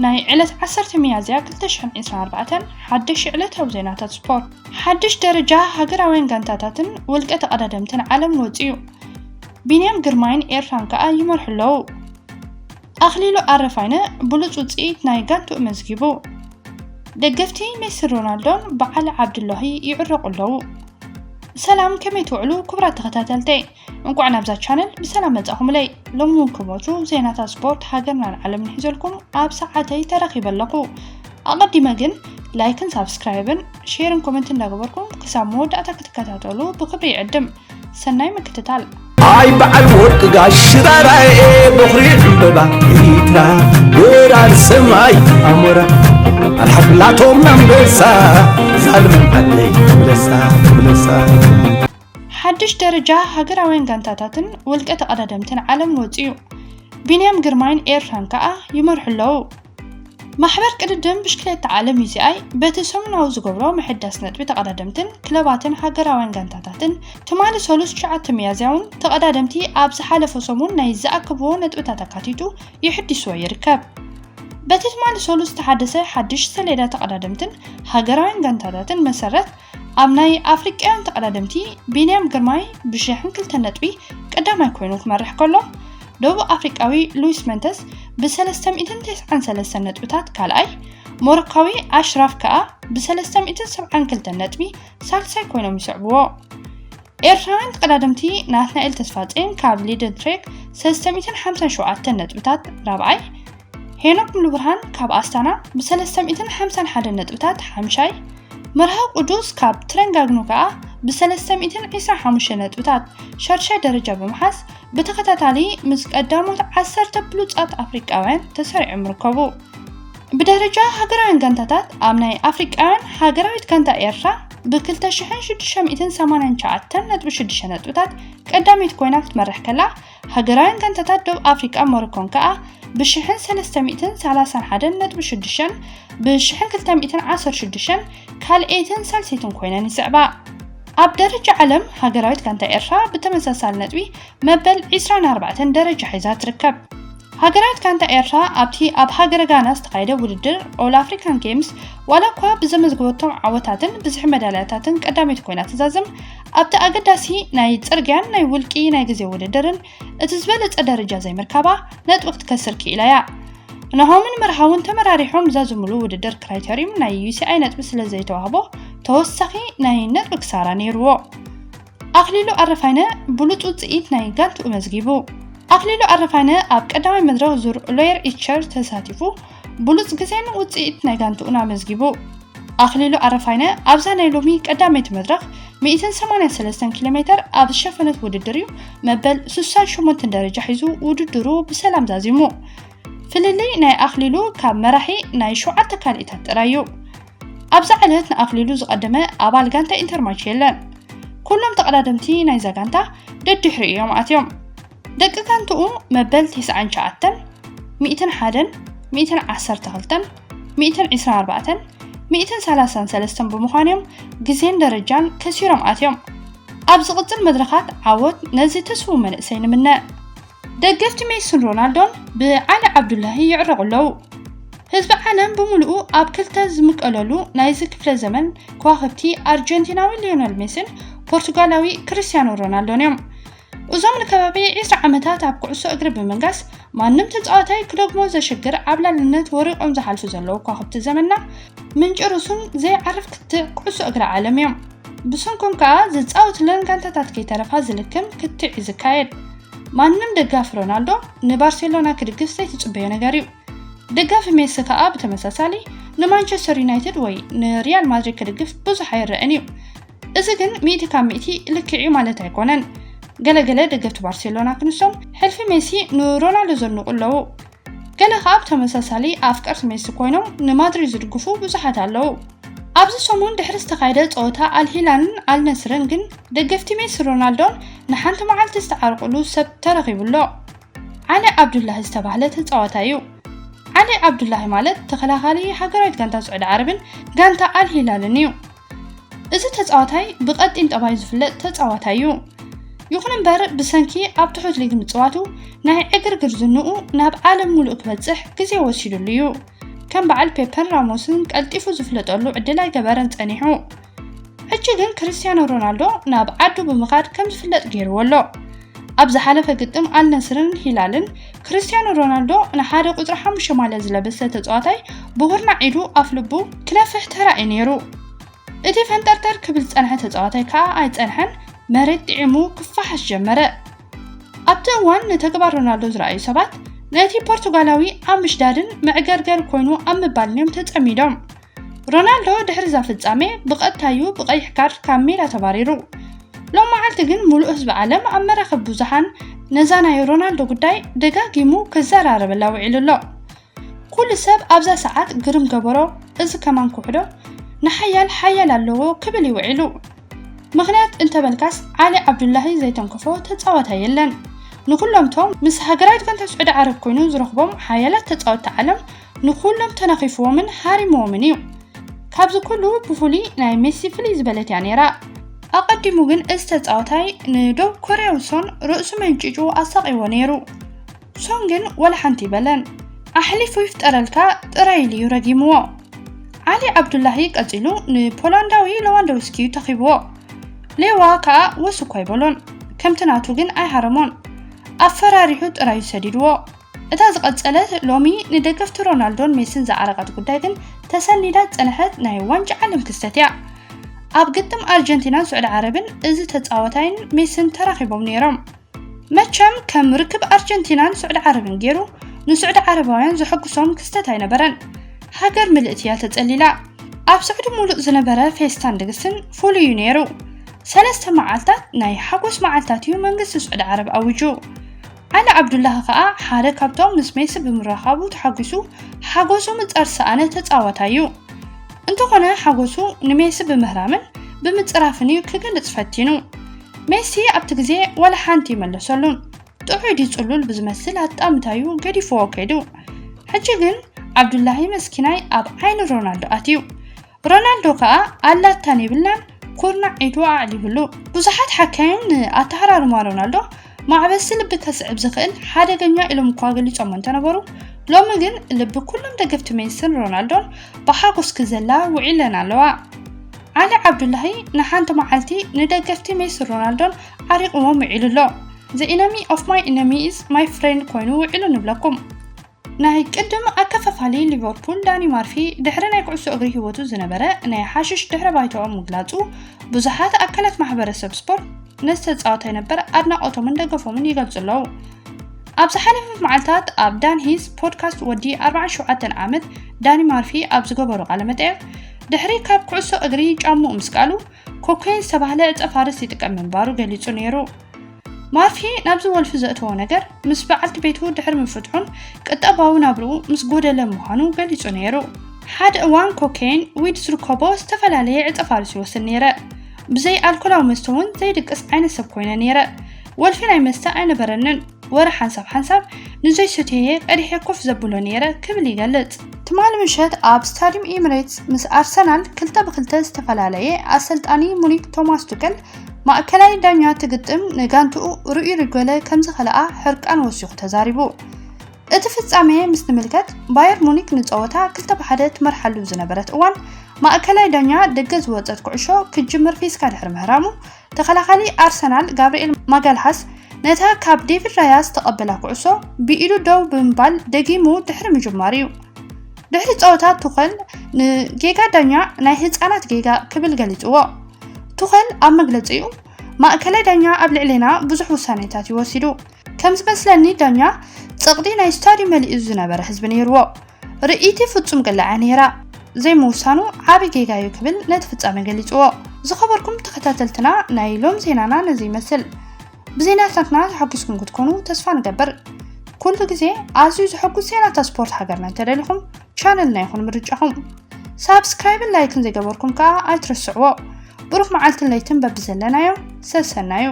ናይ ዕለት ዓሰርተ ሚያዝያ ክልተ ሽሕን ዕስራን ኣርባዕተን ሓድሽ ዕለታዊ ዜናታት ስፖርት። ሓድሽ ደረጃ ሃገራውያን ጋንታታትን ውልቀ ተቐዳደምትን ዓለም ወጺኡ። ቢንያም ግርማይን ኤርትራን ከኣ ይመርሑ ኣለዉ። ኣኽሊሉ ኣረፋይነ ብሉጽ ውጽኢት ናይ ጋንትኡ መዝጊቡ። ደገፍቲ ሜስን ሮናልዶን በዓል ዓብዱላሂ ይዕረቑ ኣለዉ። ሰላም፣ ከመይ ትውዕሉ ክቡራት ተኸታተልተይ? እንኳዕ ናብዛ ቻነል ብሰላም መጻኹምለይ። ሎሚ እውን ክመቱ ዜናታት ስፖርት ሃገርናን ዓለምን ሒዘልኩም ኣብ ሰዓተይ ተረኺበ ኣለኹ። ኣቐዲመ ግን ላይክን ሳብስክራይብን ሼርን ኮመንት እንዳገበርኩም ክሳብ መወዳእታ ክትከታተሉ ብክብሪ ይዕድም። ሰናይ ምክትታል። ኣይ በዓል ወርቂ ጋሽ ራራኤ፣ በኹሪ ዕምበባ ኤሪትራ፣ ወራር ሰማይ ኣሞራ፣ ኣልሓፍላቶም ኣንበሳ፣ ዛልመን ዓደይ ብለሳ፣ ብለሳ። ሓድሽ ደረጃ ሃገራውያን ጋንታታትን ውልቀ ተቐዳደምትን ዓለም ወጺኡ። ቢንያም ግርማይን ኤርትራን ከኣ ይመርሑ ኣለዉ። ማሕበር ቅድድም ብሽክሌታ ዓለም ዩ ሲ ኣይ በቲ ሰሙናዊ ዝገብሮ ምሕዳስ ነጥቢ ተቐዳደምትን ክለባትን ሃገራውያን ጋንታታትን ትማሊ ሰሉስ ትሽዓተ ሚያዝያ እውን ተቐዳደምቲ ኣብ ዝሓለፈ ሰሙን ናይ ዝኣከብዎ ነጥብታት ኣካቲቱ ይሕዲስዎ ይርከብ። በቲ ትማሊ ሰሉስ ዝተሓደሰ ሓድሽ ሰሌዳ ተቐዳደምትን ሃገራውያን ጋንታታትን መሰረት ኣብ ናይ ኣፍሪቃውያን ተቐዳደምቲ ቢንያም ግርማይ ብሽሕን ክልተ ነጥቢ ቀዳማይ ኮይኑ ክመርሕ ከሎ፣ ደቡብ ኣፍሪቃዊ ሉዊስ መንተስ ብሰለስተ ሚእትን ተስዓን ሰለስተን ነጥብታት ካልኣይ፣ ሞሮካዊ ኣሽራፍ ከኣ ብሰለስተ ሚእትን ሰብዓን ክልተን ነጥቢ ሳልሳይ ኮይኖም ይስዕብዎ። ኤርትራውያን ተቐዳደምቲ ናትናኤል ተስፋጽዮን ካብ ሊደን ትሬክ ሰለስተ ሚእትን ሓምሳን ሸውዓተን ነጥብታት ራብዓይ፣ ሄኖክ ሙሉብርሃን ካብ ኣስታና ብሰለስተ ሚእትን ሓምሳን ሓደን ነጥብታት ሓምሻይ፣ መርሃዊ ቅዱስ ካብ ትረንጋግኑ ከኣ ብሰለስተ ሚእትን ዕስራን ሓሙሽተን ነጥብታት ሻድሻይ ደረጃ ብምሓዝ ብተኸታታሊ ምስ ቀዳሞት ዓሰርተ ብሉጻት ኣፍሪቃውያን ተሰሪዖም ይርከቡ። ብደረጃ ሃገራውያን ጋንታታት ኣብ ናይ ኣፍሪቃውያን ሃገራዊት ጋንታ ኤርትራ ብክልተ ሽሕን ሽዱሽተ ሚእትን ሰማንያን ትሽዓተን ነጥቢ ሽዱሽተ ነጥብታት ቀዳመይቲ ኮይና ክትመርሕ ከላ፣ ሃገራውያን ጋንታታት ደቡብ ኣፍሪቃን ሞሮኮን ከኣ ብሽሕን ሰለስተ ሚእትን ሰላሳን ሓደን ነጥቢ ሽዱሽተን ብሽሕን ክልተ ሚእትን ዓሰርተ ሽዱሽተን ካልኣይትን ሳልሰይትን ኮይነን ይስዕባ። ኣብ ደረጃ ዓለም ሃገራዊት ጋንታ ኤርትራ ብተመሳሳሊ ነጥቢ መበል ዕስራን ኣርባዕተን ደረጃ ሒዛ ትርከብ። ሃገራዊት ጋንታ ኤርትራ ኣብቲ ኣብ ሃገረ ጋና ዝተኻየደ ውድድር ኦል ኣፍሪካን ጌምስ ዋላ እኳ ብዘመዝገበቶም ዓወታትን ብዝሒ መዳልያታትን ቀዳመይቲ ኮይና ትዛዝም፣ ኣብቲ ኣገዳሲ ናይ ጽርግያን ናይ ውልቂ ናይ ግዜ ውድድርን እቲ ዝበለጸ ደረጃ ዘይምርካባ ነጥቢ ክትከስር ክኢላ እያ። ናሆምን መርሃውን ተመራሪሖም ዝዛዝምሉ ውድድር ክራይተሪዩም ናይ ዩ ሲ ኣይ ነጥቢ ስለ ዘይተዋህቦ ተወሳኺ ናይ ነጥቢ ክሳራ ነይርዎ። ኣኽሊሉ ኣረፋይነ ብሉጽ ውጽኢት ናይ ጋንትኡ መዝጊቡ። ኣኽሊሉ ኣረፋይነ ኣብ ቀዳማይ መድረኽ ዙር ሎየር ኢቸር ተሳቲፉ ብሉጽ ግዜን ውጽኢት ናይ ጋንትኡን ኣመዝጊቡ። ኣኽሊሉ ኣረፋይነ ኣብዛ ናይ ሎሚ ቀዳመይቲ መድረኽ ሚእትን ሰማንያን ሰለስተን ኪሎ ሜተር ኣብ ዝሸፈነት ውድድር እዩ መበል ስሳን ሸሞንተን ደረጃ ሒዙ ውድድሩ ብሰላም ዛዚሙ። ፍልልይ ናይ ኣኽሊሉ ካብ መራሒ ናይ ሸውዓተ ካልኢታት ጥራይ እዩ። ኣብዛ ዕለት ንኣኽሊሉ ዝቐደመ ኣባል ጋንታ ኢንተርማች የለን። ኩሎም ተቐዳደምቲ ናይዛ ጋንታ ደድሕሪኡ እዮም ኣትዮም። ደቂ ጋንትኡ መበል ተስዓን ትሽዓተን፣ ሚእትን ሓደን፣ ሚእትን ዓሰርተ ክልተን፣ ሚእትን ዕስራን ኣርባዕተን፣ ሚእትን ሰላሳን ሰለስተን ብምዃን እዮም ግዜን ደረጃን ከሲሮም ኣትዮም። ኣብ ዝቕጽል መድረኻት ዓወት ነዚ ትስፉው መንእሰይ ንምነ። ደገፍቲ ሜስን ሮናልዶን ብዓሊ ዓብዱላሂ ይዕረቑ ኣለዉ። ህዝቢ ዓለም ብምሉኡ ኣብ ክልተ ዝምቀለሉ ናይዚ ክፍለ ዘመን ከዋኽብቲ ኣርጀንቲናዊ ሊዮነል ሜስን ፖርቱጋላዊ ክርስቲያኖ ሮናልዶን እዮም። እዞም ንከባቢ ዕስራ ዓመታት ኣብ ኩዕሶ እግሪ ብምንጋስ ማንም ተጻዋታይ ክደግሞ ዘሽግር ዓብላልነት ወሪቖም ዝሓልፉ ዘለዉ ከዋኽብቲ ዘመንና ምንጪ ርእሱን ዘይዓርፍ ክትዕ ኩዕሶ እግሪ ዓለም እዮም። ብሰንኮም ከኣ ዝጻወቱለን ጋንታታት ከይተረፋ ዝልክም ክትዕ እዩ ዝካየድ። ማንም ደጋፊ ሮናልዶ ንባርሴሎና ክድግፍ ዘይትጽበዮ ነገር እዩ። ደጋፊ ሜሲ ከኣ ብተመሳሳሊ ንማንቸስተር ዩናይትድ ወይ ንሪያል ማድሪድ ክድግፍ ብዙሕ ኣይረአን እዩ። እዚ ግን ሚእቲ ካብ ሚእቲ ልክዕ እዩ ማለት ኣይኮነን። ገለገለ ደገፍቲ ባርሴሎና ክንሶም ሕልፊ ሜሲ ንሮናልዶ ዘድንቑ ኣለዉ። ገለ ከኣ ብተመሳሳሊ ኣፍቀርቲ ሜሲ ኮይኖም ንማድሪድ ዝድግፉ ብዙሓት ኣለዉ። ኣብዚ ሰሙን ድሕሪ ዝተኻየደ ጸወታ ኣልሂላልን ኣልነስርን ግን ደገፍቲ ሜሲ ሮናልዶን ንሓንቲ መዓልቲ ዝተዓርቁሉ ሰብ ተረኺቡ ኣሎ። ዓሊ ዓብዱላሂ ዝተባህለ ተጻዋታይ እዩ። ዓሊ ዓብዱላሂ ማለት ተኸላኻሊ ሃገራዊት ጋንታ ስዑዲ ዓረብን ጋንታ ኣልሂላልን እዩ። እዚ ተጻዋታይ ብቐጢን ጠባዩ ዝፍለጥ ተጻዋታይ እዩ። ይኹን እምበር ብሰንኪ ኣብ ትሑት ሊግ ምጽዋቱ ናይ ዕግርግር ዝንኡ ናብ ዓለም ሙሉእ ክበጽሕ ግዜ ወሲዱሉ እዩ። ከም በዓል ፔፐን ራሞስን ቀልጢፉ ዝፍለጠሉ ዕድል ኣይገበረን ጸኒሑ። ሕጂ ግን ክርስቲያኖ ሮናልዶ ናብ ዓዱ ብምኻድ ከም ዝፍለጥ ገይርዎ ኣሎ። ኣብ ዝሓለፈ ግጥም ኣልነስርን ሂላልን ክርስቲያኖ ሮናልዶ ንሓደ ቁጽሪ ሓሙሽተ ማልያ ዝለበሰ ተጻዋታይ ብኹርናዕ ኢዱ ኣፍ ልቡ ክነፍሕ ተራእዩ ነይሩ። እቲ ፈንጠርጠር ክብል ዝጸንሐ ተጻዋታይ ከኣ ኣይጸንሐን፣ መሬት ጥዒሙ ክፋሓስ ጀመረ። ኣብቲ እዋን ንተግባር ሮናልዶ ዝረኣዩ ሰባት ነቲ ፖርቱጋላዊ ኣብ ምሽዳድን መዕገርገር ኮይኑ ኣብ ምባልን እዮም ተጸሚዶም። ሮናልዶ ድሕሪ እዛ ፍጻሜ ብቐጥታዩ ብቐይሕ ካርድ ካብ ሜዳ ተባሪሩ። ሎም መዓልቲ ግን ሙሉእ ህዝቢ ዓለም ኣብ መራኸቢ ብዙሓን ነዛ ናይ ሮናልዶ ጉዳይ ደጋጊሙ ክዘራረበላ ውዒሉ ኣሎ። ኩሉ ሰብ ኣብዛ ሰዓት ግርም ገበሮ፣ እዚ ከማን ክውሕዶ ንሓያል ሓያል ኣለዎ ክብል ይውዒሉ። ምኽንያት እንተበልካስ ዓሊ ዓብዱላሂ ዘይተንከፎ ተጻዋታይ የለን። ንኩሎም ቶም ምስ ሃገራዊት ጋንታ ስዑዲ ዓረብ ኮይኑ ዝረኽቦም ሓያላት ተጻወትቲ ዓለም ንኩሎም ተናኺፍዎምን ሃሪምዎምን እዩ። ካብዚ ኩሉ ብፍሉይ ናይ ሜሲ ፍልይ ዝበለት እያ ነይራ። ኣቐዲሙ ግን እዚ ተጻዋታይ ንደቡብ ኮርያዊ ሶን ርእሱ መንጭጩ ኣሳቒዎ ነይሩ። ሶን ግን ወላ ሓንቲ ይበለን። ኣሕሊፉ ይፍጠረልካ ጥራይ ኢሉ እዩ ረጊምዎ። ዓሊ ዓብዱላሂ ቀጺሉ ንፖላንዳዊ ለዋንዶውስኪ እዩ ተኺብዎ። ሌዋ ከኣ ወስ እኳ ኣይበሎን። ከምቲ ናቱ ግን ኣይሃረሞን። ኣፈራሪሑ ጥራይ እዩ ሰዲድዎ። እታ ዝቐጸለት ሎሚ ንደገፍቲ ሮናልዶን ሜስን ዝዓረቐት ጉዳይ ግን ተሰኒዳ ዝጸንሐት ናይ ዋንጫ ዓለም ክስተት እያ። ኣብ ግጥም ኣርጀንቲናን ስዑዲ ዓረብን እዚ ተጻዋታይን ሜስን ተራኺቦም ነይሮም። መቸም ከም ርክብ ኣርጀንቲናን ስዑዲ ዓረብን ገይሩ ንስዑዲ ዓረባውያን ዘሐጉሶም ክስተት ኣይነበረን። ሃገር ምልእቲ እያ ተጸሊላ። ኣብ ስዑዲ ሙሉእ ዝነበረ ፌስታን ድግስን ፍሉይ እዩ ነይሩ። ሰለስተ መዓልታት ናይ ሓጎስ መዓልታት እዩ መንግስቲ ስዑዲ ዓረብ ኣዊጁ። ዓሊ ዓብዱላሂ ከኣ ሓደ ካብቶም ምስ ሜሲ ብምርኻቡ ተሓጒሱ ሓጎሱ ምጻር ዝሰኣነ ተጻዋታይ እዩ። እንተኾነ ሓጎሱ ንሜሲ ብምህራምን ብምጽራፍን እዩ ክገልጽ ፈቲኑ። ሜሲ ኣብቲ ግዜ ዋላ ሓንቲ ይመለሰሉን። ጥዑይ ድዩ ጽሉል ብዝመስል ኣጣምታዩ ገዲፍዎ ከይዱ። ሕጂ ግን ዓብዱላሂ መስኪናይ ኣብ ዓይኒ ሮናልዶ ኣትዩ። ሮናልዶ ከኣ ኣላታን የብልናን ኩርናዕ ኢዱ ኣዕሊብሉ። ብዙሓት ሓካይም ንኣተሃራርማ ሮናልዶ ማዕበሲ ልቢ ከስዕብ ዝኽእል ሓደገኛ ኢሎም እኳ ገሊጾሞ እንተነበሩ፣ ሎሚ ግን ልቢ ኩሎም ደገፍቲ ሜስን ሮናልዶን ብሓጎስ ክዘላ ውዒለን ኣለዋ። ዓሊ ዓብዱላሂ ንሓንቲ መዓልቲ ንደገፍቲ ሜስን ሮናልዶን ዓሪቕዎም ውዒሉ ኣሎ። The enemy of my enemy is my friend ኮይኑ ውዒሉ ንብለኩም። ናይ ቅድም ኣከፋፋሊ ሊቨርፑል ዳኒ ማርፊ ድሕሪ ናይ ኩዕሶ እግሪ ህይወቱ ዝነበረ ናይ ሓሽሽ ድሕረ ባይታኡ ምግላጹ ብዙሓት ኣካላት ማሕበረሰብ ስፖርት ነዚ ተጻዋታይ ነበር ኣድናቖቶምን ደገፎምን ይገልጹ ኣለዉ። ኣብ ዝሓለፈ መዓልታት ኣብ ዳን ሂዝ ፖድካስት ወዲ ኣርባዓን ሸውዓተን ዓመት ዳኒ ማርፊ ኣብ ዝገበሮ ቃለ መጠየቕ ድሕሪ ካብ ኩዕሶ እግሪ ጫምኡ ምስቃሉ ኮኬን ዝተባህለ ዕጸ ፋርስ ይጥቀም ምንባሩ ገሊጹ ነይሩ። ማርፊ ናብዚ ወልፊ ዘእተዎ ነገር ምስ በዓልቲ ቤቱ ድሕሪ ምፍትሑን ቅጠባዊ ናብርኡ ምስ ጎደለ ምዃኑ ገሊጹ ነይሩ። ሓደ እዋን ኮኬን ዊድ ዝርከቦ ዝተፈላለየ ዕጸ ፋርስ ይወስድ ነይረ። ብዘይ ኣልኮላዊ መስተ እውን ዘይድቅስ ዓይነት ሰብ ኮይነ ነይረ። ወልፊ ናይ መስተ ኣይነበረንን። ወረ ሓንሳብ ሓንሳብ ንዘይሰተየ ቀዲሐ ኮፍ ዘብሎ ነይረ ክብል ይገልጽ። ትማሊ ምሸት ኣብ ስታዲየም ኤሚሬትስ ምስ ኣርሰናል ክልተ ብክልተ ዝተፈላለየ ኣሰልጣኒ ሙኒክ ቶማስ ቱከል ማእከላይ ዳኛ ትግጥም ንጋንትኡ ርእዩ ሪጎለ ከም ዝኸልኣ ሕርቃን ወሲኹ ተዛሪቡ። እቲ ፍጻሜ ምስ ንምልከት ባየር ሙኒክ ንጸወታ ክልተ ብሓደ ትመርሓሉ ዝነበረት እዋን ማእከላይ ዳኛ ደገ ዝወጸት ኩዕሾ ክትጅምር ፊስካ ድሕሪ ምህራሙ ተኸላኻሊ ኣርሰናል ጋብርኤል ማጋልሃስ ነታ ካብ ዴቪድ ራያ ዝተቐበላ ኩዕሶ ብኢዱ ደው ብምባል ደጊሙ ድሕሪ ምጅማር እዩ። ድሕሪ ጸወታ ቱኸል ንጌጋ ዳኛ ናይ ህጻናት ጌጋ ክብል ገሊጽዎ። ቱኸል ኣብ መግለጺኡ ማእከላይ ዳኛ ኣብ ልዕሌና ብዙሕ ውሳኔታት እዩ ወሲዱ። ከም ዝመስለኒ ዳኛ ጸቕጢ ናይ ስታድዩ መሊኡ ዝነበረ ህዝቢ ነይርዎ። ርእይቲ ፍጹም ቅላዕ ነይራ። ዘይምውሳኑ ዓቢ ጌጋ እዩ ክብል ነቲ ፍጻሜ ገሊጽዎ። ዝኸበርኩም ተኸታተልትና ናይ ሎም ዜናና ነዚ ይመስል። ብዜናታትና ተሓጒስኩም ክትኮኑ ተስፋ ንገብር። ኩሉ ግዜ ኣዝዩ ዘሐጉስ ዜናታት ስፖርት ሃገርና እንተደሊኹም ቻነልና ይኹን ምርጫኹም። ሳብስክራይብን ላይክን ዘይገበርኩም ከኣ ኣይትረስዕዎ። ብሩኽ መዓልትን ለይትን በብዘለናዮ ሰሰናዩ።